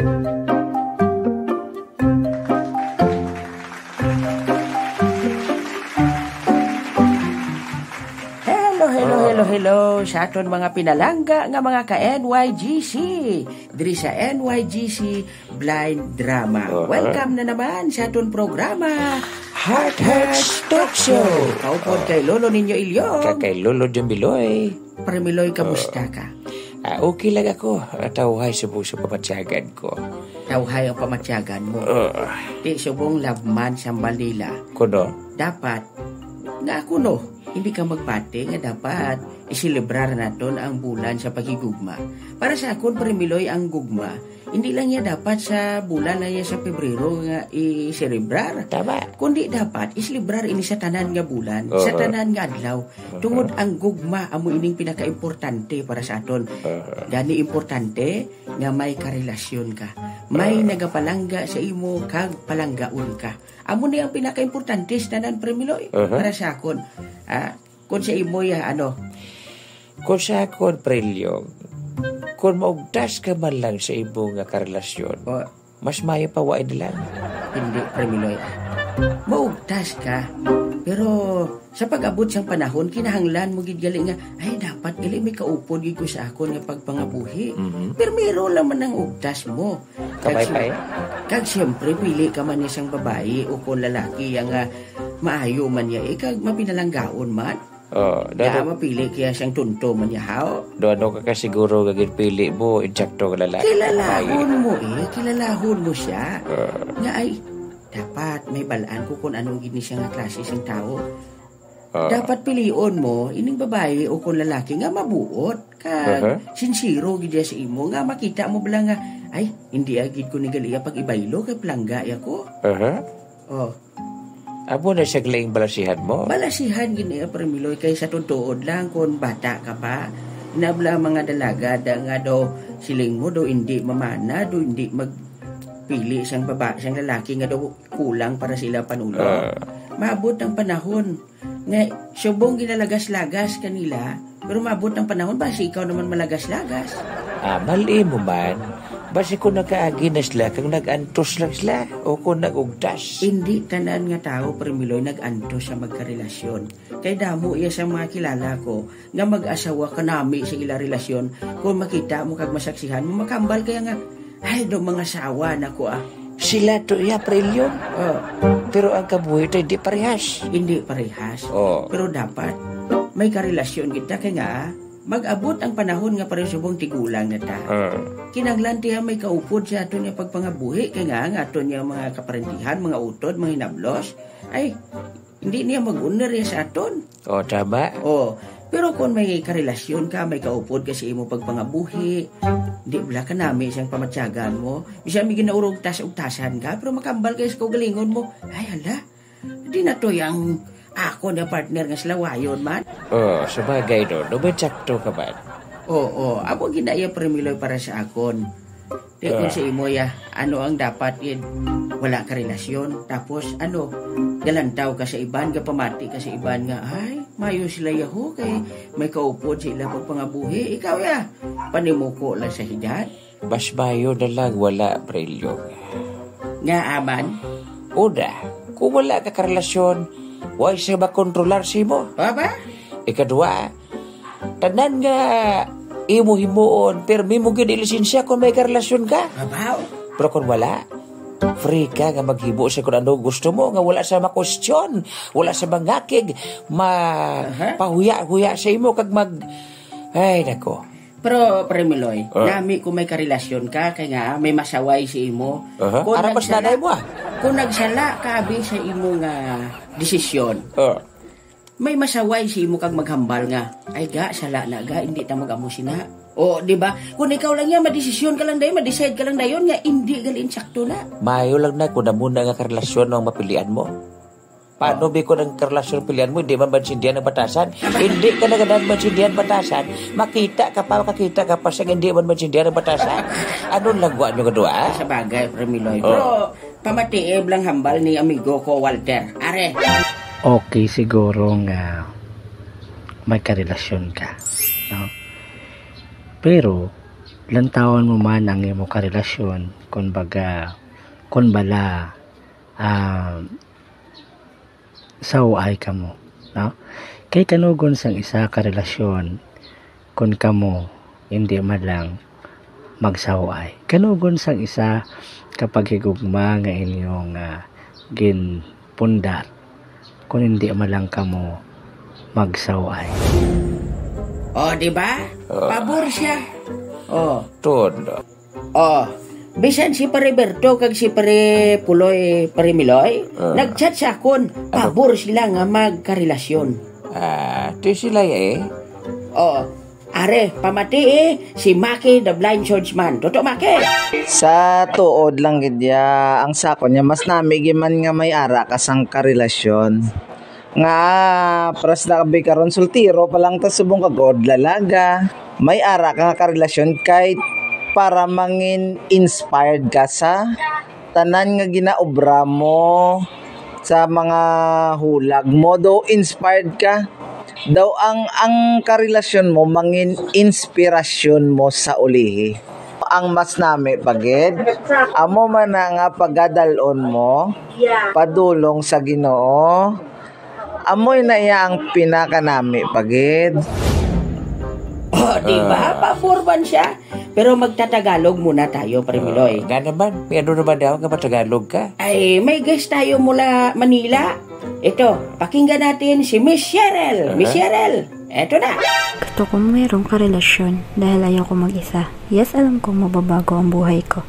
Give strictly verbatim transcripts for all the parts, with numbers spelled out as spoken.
Hello, hello, hello, hello sa aton mga pinalangga nga mga ka-N Y G C diri sa N Y G C Blind Drama. Aha. Welcome na naman sa aton programa, Heart Hearts Talk Show. Kaupod kay Lolo ninyo Ilyong. Kag kay Lolo Jumbiloy. Premiloy, kamusta ka? Ah, okay lang ako. Ah, tawhay subong sa pamatyagan ko. Tawhay ang pamatyagan mo. Ah. Ti subong love man sa Manila. Kuno? Dapat, nga ako no, hindi ka magpati nga dapat iselebrar naton ang bulan sa paghigugma. Para sa akon, Premiloy, ang gugma, hindi lang niya dapat sa bulan na niya sa Pebrero nga iselebrar. Tama. Kundi dapat iselebrar ini sa tanan nga bulan, sa Aha. tanan nga adlaw. Aha. Tungod ang gugma amo ining pinakaimportante para sa aton. Aha. Gani importante nga may karelasyon ka. May Aha. nagapalangga sa imo kag palanggaon ka. Amo ni ang pinakaimportante sa tanan, Premiloy, Aha. para sa akon. Ah, kung sa imo ya, ano? Kung sa akon, Prelyong, kung maugtas ka man lang sa imo nga karelasyon, O. mas maayo pa wa na lang. Hindi, Premiloy, ah. Maugtas ka. Pero sa pag-abot sang panahon, kinahanglan mo gid gali nga, "Ay, dapat gali may kaupod gid ko sa akon nga pagpangabuhi." Mhm. Primero lang man ang ugtas mo. Kag Kamay si-, pa, eh. kag siyempre, pili ka man isang babayi o kung lalaki yang, ah, maayo man niya, eh, kag mapinalanggaon man. Oh, Nga dado- mapili kaya siyang tunto man niya, haw? Do ano ka kasiguro nga ginpili mo, insakto nga lalaki? Kilalahon Ay. mo, eh. Kilalahon mo siya. Ah. Nga ay, dapat may balaan ko kung ano gid ni siya nga klase siyang tao. Ah. Dapat pilion mo ining babayi o kung lalaki nga mabuot, kag Aha. sinsero gid siya sa imo, nga makita mo bala nga, "Ay, hindi agid ko ni gali iya pag-ibaylo kay palangga iya ko." Aha. Oh. Amo na siya galing balasihan mo? Balasihan gid niya, Premiloy, kay sa tuod-tuod lang, kung bata ka pa, nabla mga dalaga da nga daw siling mo, daw hindi mamana, daw hindi magpili sang baba-, sang lalaki nga daw kulang para sila panulo. Ah. Maabot ang panahon nga subong ginalagas-lagas kanila, pero maabot ang panahon, basi ikaw naman malagas-lagas. Ah, mali mo man. Basi kung nakaagi na sila, kag nag-antos lang sila, o kung nag-ugtas. Hindi tanan nga tawo, Premiloy, nag-antos sa magkarelasyon. Kay damo iya sa mga kilala ko nga mag-asawa kanami sa ila relasyon. Kung makita mo kag masaksihan mo, makambal kaya nga, "Ay, do mga asawa na ko, ah." Sila to iya, Prelyong. Oh. Pero ang kabuhi to, hindi parehas. Hindi parehas. Oh. Pero dapat, may karelasyon kita kay nga, mag-abot ang panahon nga pareho subong tigulang na ta. Ah. Kinahanglan tiya may kaupod sa aton nga pagpangabuhi, kay nga ang aton nga mga kaparentihan, mga utod, mga hinablos, ay, hindi niya mag-honor ya sa aton. Oh, tama. Oh, pero kung may karelasyon ka, may kaupod ka sa imo pagpangabuhi, di bala ka nami sang pamatyagan mo. Bisan may ginaurog tas ugtasan ka, pero makambal kayo sa kaugalingon mo. Ay, hala, di na to yang ako na partner nga silawayon man. Oh, sabagay, no? No, may sakto ka man. Oo, amo ginaya, Premiloy, para sa akon. Kay kung Ah. sa imo, ya, ano ang dapat, id wala ka relasyon, tapos, ano, galantaw ka sa iban, gapamati ka sa iban nga, "Ay, mayo sila yaho, kay may kaupod sa ila pagpangabuhi." Ikaw, ya, panimuko lang sa hidad. Mas mayo na lang wala, Prelyong. Nga aman? Una, kung wala ka karelasyon, way siya makontrolar sa imo. Aba? Ikadua, tanan nga imo himuon, pirmi mo gid ilisensya kung may karelasyon ka. Abaw. Pero kung wala, free ka nga maghimo sa kung ano gusto mo, nga wala sa makwestiyon, wala sa mangakig, ma-, Aha. pahuya-huya sa imo, kag mag-, ay, nako. Pero, Premiloy, Ah. nami kung may karelasyon ka, kay nga may masaway si imo. Aha. Kung Ara, mas nagsala, nanay mo, ah. kung nagsala ka, abi, sa imo nga desisyon, Ah. may masaway si imo kag maghambal nga, "Ay, ga, sala na, ga, hindi ta mag-amo sina." O, di ba? Kung ikaw lang yan, madesisyon ka lang dayon, ma-decide ka lang dayon nga hindi gali insakto na. Maayo lang na kung amo na nga karelasyon ang mapilian mo. Paano, Oh. bi, kung ang karelasyon pilian mo, hindi man maintindihan ang batasan? Hindi ka na ganahan maintindihan batasan. Makita ka pa, makakita ka pa sa hindi man maintindihan ang batasan. Ano lagwa nyo nga duha? Sa bagay, Premiloy. Oh. Pero, pamatiib lang hambal ni amigo ko, Walter. Are. Okay siguro nga may karelasyon ka, no? Pero, Lantawon mo man ang imo karelasyon, kun baga, kun bala, ah, sauay kamo, no? Kay kanugon sang isa ka relasyon, kun kamo hindi man lang magsauay. Kanugon sang isa ka paghigugma nga inyong, ah, ginpundar, kun hindi man lang kamo magsauay. Oh, di ba? Ah. Pabor siya. Oh. Tuod. Oh. Bisan si Pare Berto kag si Pare Puloy, Pare Miloy, Ah. nag-chat sa akon. Ano? Pabor sila nga magkarelasyon. Ah, ti sila ya eh. Oh. Are, pamatii si Maki the Blind Swordsman. Tuto, Maki! Sa tuod lang gid ya, ang sakon niya, mas nami gid man nga may ara ka sang karelasyon. Nga, pras na kabi karon, soltero pa lang ta subong kag dalaga. May ara ka nga karelasyon kay para mangin inspired ka sa tanan nga ginaobra mo, sa mga hulag mo, do inspired ka. Daw ang, ang karelasyon mo mangin inspirasyon mo sa ulihi. Ang mas nami pa gid, amo man na nga pagadal-on mo, Yeah. padulong sa Ginoo. Amoy na iya ang pinakanami pa gid. Oh, di ba? Ah. Pabor man siya. Pero magtatagalog muna tayo, Pare Miloy. Ah, nga naman, may ano naman daw nga matagalog ka? Ay, may guest tayo mula Manila. Ito, pakinggan natin si Miss Cheryl. Miss Aha. Cheryl, eto na. Gusto ko mayroong karelasyon dahil ayoko mag-isa. Yes, alam ko mababago ang buhay ko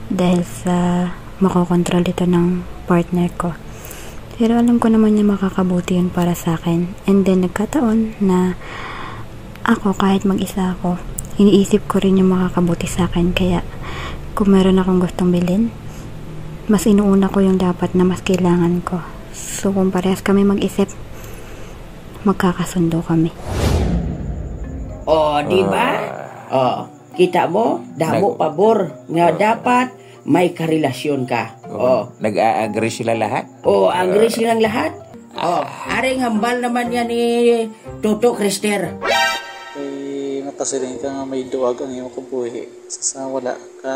dahil sa makokontrol ito ng partner ko. Pero alam ko naman na makakabuti yun para sa akin. And then, nagkataon na ako, kahit mag-isa ako, iniisip ko rin yung makakabuti sa akin. Kaya, kung meron akong gustong bilhin, mas inuuna ko yung dapat na mas kailangan ko. So, kung parehas kami mag-isip, magkakasundo kami. Oh, di ba? Ah. Oh, kita mo? Damo Nag- pabor nga Ah. dapat may karelasyon ka. Oh. Oh. Nag-a-agree sila lahat? Oh, agree Ah. silang lahat. Oh, Ah. aring hambal naman yan ni Toto Krister. Kay makasiling ka nga may duwag ang imo kabuhi. Sa, sa wala ka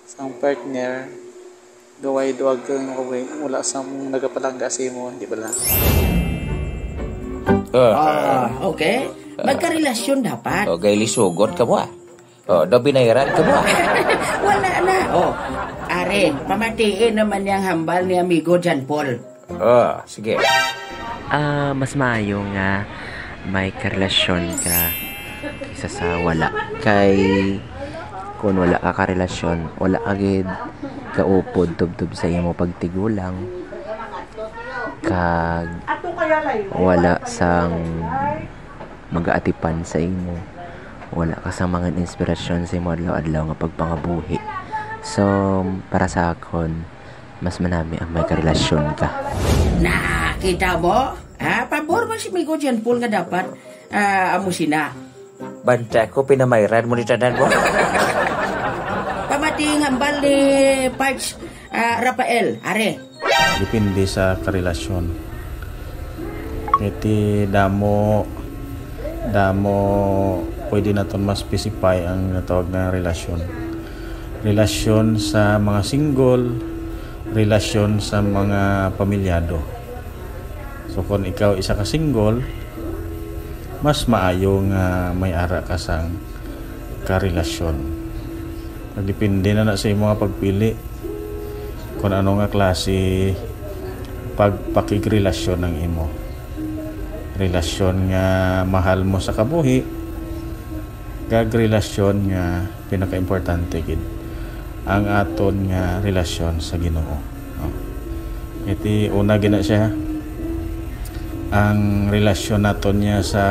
sang partner, duway duwag ka nga kabuhi, wala sang nagapalangga sa imo, di ba lang? Ah. Ah, okay. Magkarelasyon dapat. Okay, lisugot ka mo, ah. Oh, daw binayran ka mo, ah. Wala na. Oh, are, pamatiin naman niyang hambal ni amigo John Paul. Oh, sige. Ah, mas maayo nga may karelasyon ka kaysa sa wala. Kay kung wala ka karelasyon, wala ka gid kaupod tubtob sa imo pagtigulang, kag wala sang mag-aatipan sa imo. Wala ka sang mga inspirasyon sa imo adlaw-adlaw nga pagpangabuhi. So, para sa akon, mas manami ang may karelasyon ka. Nakita mo? Ah, pabor man si Migo John Paul nga dapat, ah, amo sina. Banta ko, pinamayran mo ni tanan mo. Pamati nga hambal ni Pards, ah, Rafael, are. Depende sa karelasyon. Kay ti damo, damo, pwede naton ma-specify ang natawag nga relasyon. Relasyon sa mga single, relasyon sa mga pamilyado. So, kung ikaw isa ka single, mas maayo nga may ara ka sang karelasyon. Nagdepende na na sa imo nga pagpili kung ano nga klase pagpakigrelasyon ang imo. Relasyon nga mahal mo sa kabuhi, kag relasyon nga pinakaimportante gid, ang aton nga relasyon sa Ginoo, no? Iti una gina siya, ang relasyon naton niya sa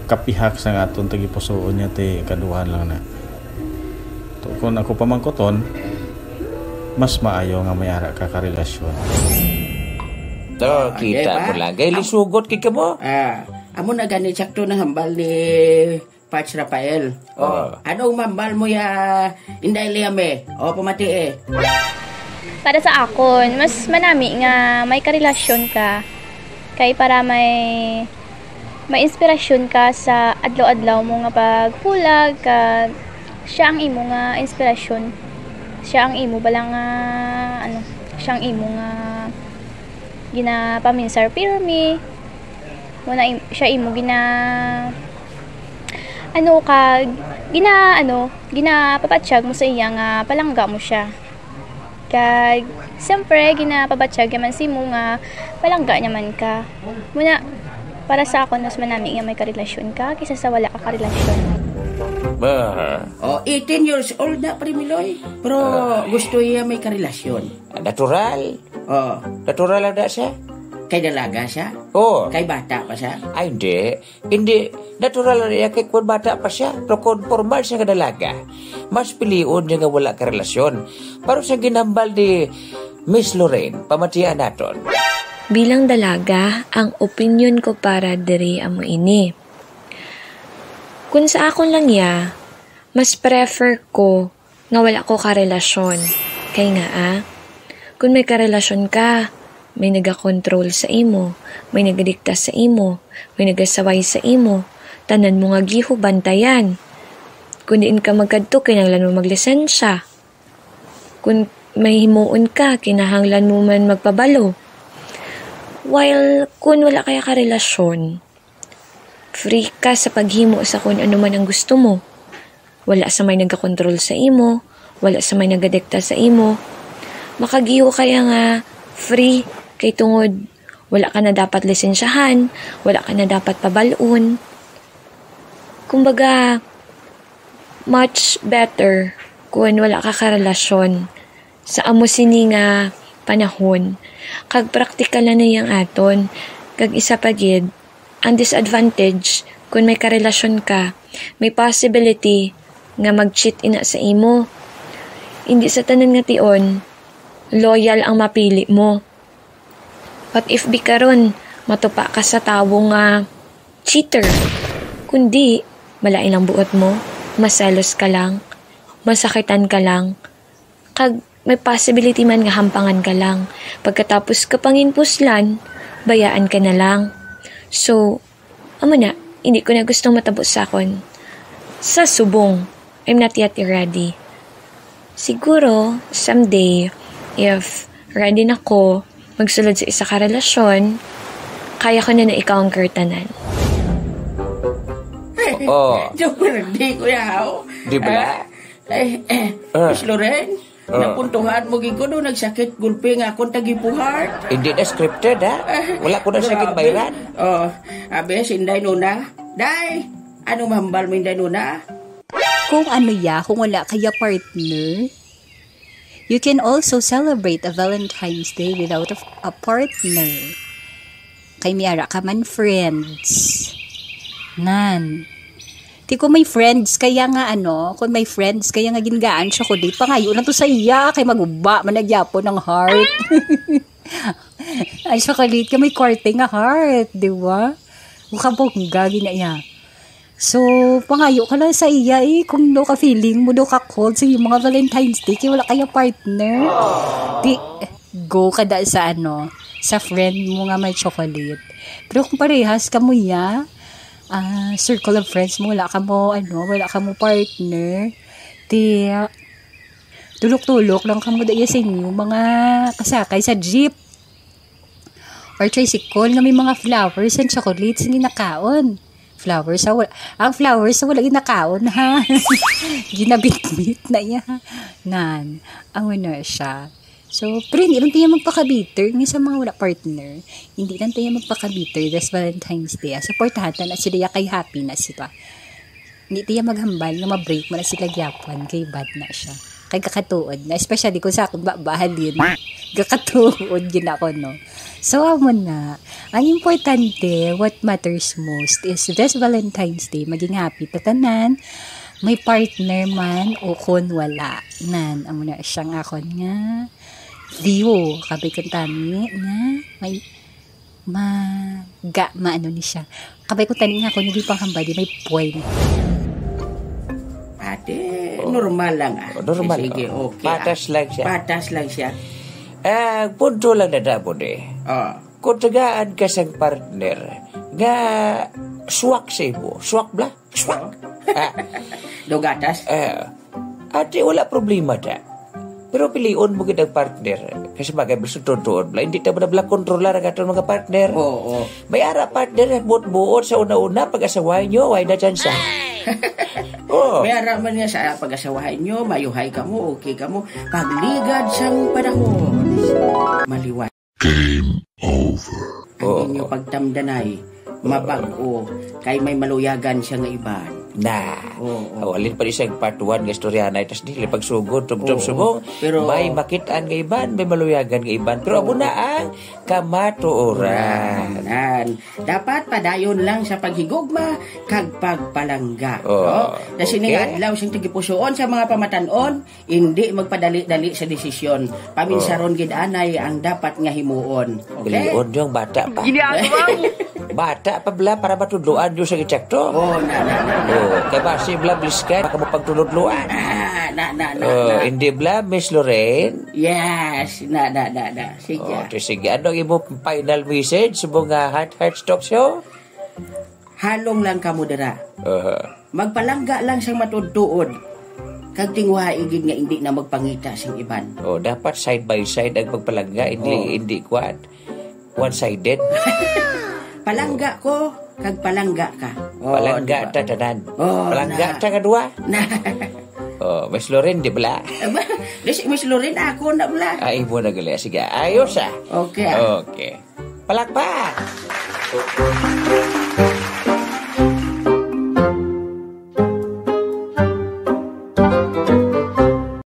kapihak sa aton tagipusoon niya, ti kaduhan lang na. To, kung ako pamangkuton, mas maayo nga may ara ka karelasyon. To, Ah, kita di ba? mo lang. Kay Am- lisugot kay ka mo. Ah, amo na gani, sakto na hambal ni Patch Rafael. Oh, Oh. Anong mambal mo ya, Inday Liame? O, pamati eh. Para sa akon, mas manami nga may karelasyon ka kay para may May inspirasyon ka sa adlaw-adlaw mo nga paghulag, kag siya ang imo nga inspirasyon. Siya ang imo bala nga, ano, siya ang imo nga ginapaminsar pirmi. Mo na im-, siya imo gina-, ano ka, gina-, ano, ginapapatyag mo sa iya nga palangga mo siya. Kag, siyempre, ginapabatyag naman sa imo nga palangga naman ka. Muna, para sa akon, mas manami nga may karelasyon ka kaysa sa wala ka karelasyon. Oh, eighteen years old na, Primiloy. Pero gusto iya may karelasyon. Natural. Oh, Natural lang na siya. Kay dalaga siya? Oo. Kay bata pa siya? Ay, hindi. Hindi. Natural na niya kay kung bata pa siya. Pero kung formal siya nga dalaga, mas pilion niya nga wala ka relasyon. Pero sa ginambal ni Miss Lorraine, pamatian naton. Bilang dalaga, ang opinion ko para diri amo ini. Kung sa akon lang ya, mas prefer ko nga wala ko karelasyon. Kay nga, ah, kung may karelasyon ka, may nagakontrol sa imo, may nagadikta sa imo, may nagasaway sa imo, tanan mo nga giho bantayan. Kung diin ka magkadto, kinahanglan mo maglisensya. Kung may himuon ka, kinahanglan mo man magpabalo. While kung wala kaya ka relasyon, free ka sa paghimo sa kung ano man ang gusto mo. Wala sa may nagakontrol sa imo, wala sa may nagadikta sa imo. Makagiho kaya nga free kay tungod wala ka na dapat lisensyahan, wala ka na dapat pabalon. Kumbaga, much better kung wala ka karelasyon sa amo sini nga panahon. Kag praktikal na niyang aton. Kag isa pa gid, ang disadvantage, kung may karelasyon ka, may possibility nga mag-cheat ina sa imo. Hindi sa tanan nga tion, loyal ang mapili mo. What if bi karon, matupa ka sa tawo nga cheater? Kundi, malain ang buot mo, maselos ka lang, masakitan ka lang, kag may possibility man nga hampangan ka lang. Pagkatapos ka panginpuslan, bayaan ka na lang. So, amo na, hindi ko na gustong matabo sa akon. Sa subong, I'm not yet ready. Siguro, someday, if ready na ko magsulod sa isa ka relasyon, kaya ko na na i-conquer tanan. Oh, Joke lang, di, kuya, oh. Di ba? Eh, eh, Ah. Miss Lorraine, Ah. napuntuhan mo gid ko do, nagsakit gulpi nga akong tagipuhar. Hindi na scripted, ha? Wala ko na sakit bayran. Oh, abi, si Inday Nuna. Day, ano mahambal mo, Inday Nuna? Kung ano ya, kung wala kaya partner, you can also celebrate a Valentine's Day without a, a partner. Kay may ara ka man friends. Nan. Ti kung may friends kaya nga ano, kung may friends kaya nga ginagaan chocolate, pangayo lang to sa iya, kay maguba man na gyapon ang heart. Ang chocolate ka may korte nga heart, di ba? Ang kabongga, gina iya. So, pangayo ka lang sa iya eh, kung no ka feeling mo, no ka cold sa iyong mga Valentine's Day, kay wala kaya partner. Di, go ka da sa ano, sa friend mo nga may chocolate. Pero kung parehas ka mo ya, ah, circle of friends mo, wala ka mo, ano, wala ka mo partner, di, tulok-tulok lang ka mo da iya sa inyo, mga kasakay sa jeep or tricycle nga may mga flowers and chocolates nga ginakaon. Flowers sa wala, ang flowers sa wala ginakaon, ha? Ginabitbit na iya. Nan, ang ano siya. So, pero hindi lang tayo magpakabiter nga sa mga wala partner. Hindi lang tayo magpakabiter this Valentine's Day. Ah. Supportahan ta na sila ya kay happy na sila. Hindi tayo maghambal nga ma-break mo na sila gyapon kay bad na siya. Kay kakatuod na, especially kung sa akong babahalin. Kakatuod gid ako, no? So, amo na. Ang importante, what matters most is this Valentine's Day, maging happy ta tanan. May partner man o kon wala. Nan, amo na siyang akon nga view. Kabay kong tani na may maga, maano ni siya. Kabay kong tani nga ako, hindi panghambal, di may point. Ate, normal lang ah. Oh, normal, Sige, oh. Okay. ah. Patas lang siya. Patas lang siya. Ah, punto lang na damo ni. Oh. Kung tagaan ka sang partner, Nga, swak sa imo. Swak bla? Swak. Ah, Daw gatas? Eh, ate, wala problema da. Pero pilion mo gid ang partner. Kasi bagay, gusto tuon bla. Hindi ta mo na bla kontrolar ang aton mga partner. Oo. May ara partner, buot-buot sa una-una, pag-asawahin nyo, way na chance. Oh. May ara man nga sa pag-asawahin nyo, mayuhay kamo, okay kamo. Pagligad sang panahon, maliwat. Game over. Ang Oo. inyo pagtamdanay, mabag-o, kay may maluyagan siya nga iban. Na. Oo. Awalin pa di sa part one nga istorya na itas dili pagsugod, tubtob Oo. subong. Pero May makitaan nga iban, may maluyagan nga iban. Pero abo Oo. na ang kamatuoran. Nan. Dapat padayon lang sa paghigugma kag pagpalangga. Oh, No? Sa sining okay. adlaw sing tigipusoon sa mga pamatanon, hindi magpadali-dali sa desisyon. Paminsaron gid anay ang dapat nga himuon. Okay? Pilion yung bata pa. Ginagawa mo. Bata pa bla para matudloan nyo sa gitsakto. Oh, na, na, na. Oh, kay basi bla bliskan, baka mo pagtuludluan. Ah, na, na, na, Oh, na. hindi bla, Miss Lorraine? Yes, na, na, na, na. Sige. Oh, okay, sige. Ano ang imo final message sa mga Heart Heart Talk Show? Halong lang kamo dira. Aha. Magpalangga lang sang matuod-tuod. Kag tinguhai gid nga hindi na magpangita sing iban. Oh, dapat side by side ang pagpalangga, hindi, Oh. hindi kuwan. One-sided. Palangga ko, kag palangga ka. Oh, Palangga di ba? ta tanan. Oh, Palangga na. ta nga duwa. Na. Oh, Miss Lorraine, di bala? Aba, di si Miss Lorraine, ako na bala. Ay, imo na gali. Sige, ayos ah. Okay, ah. Okay. Palakpak!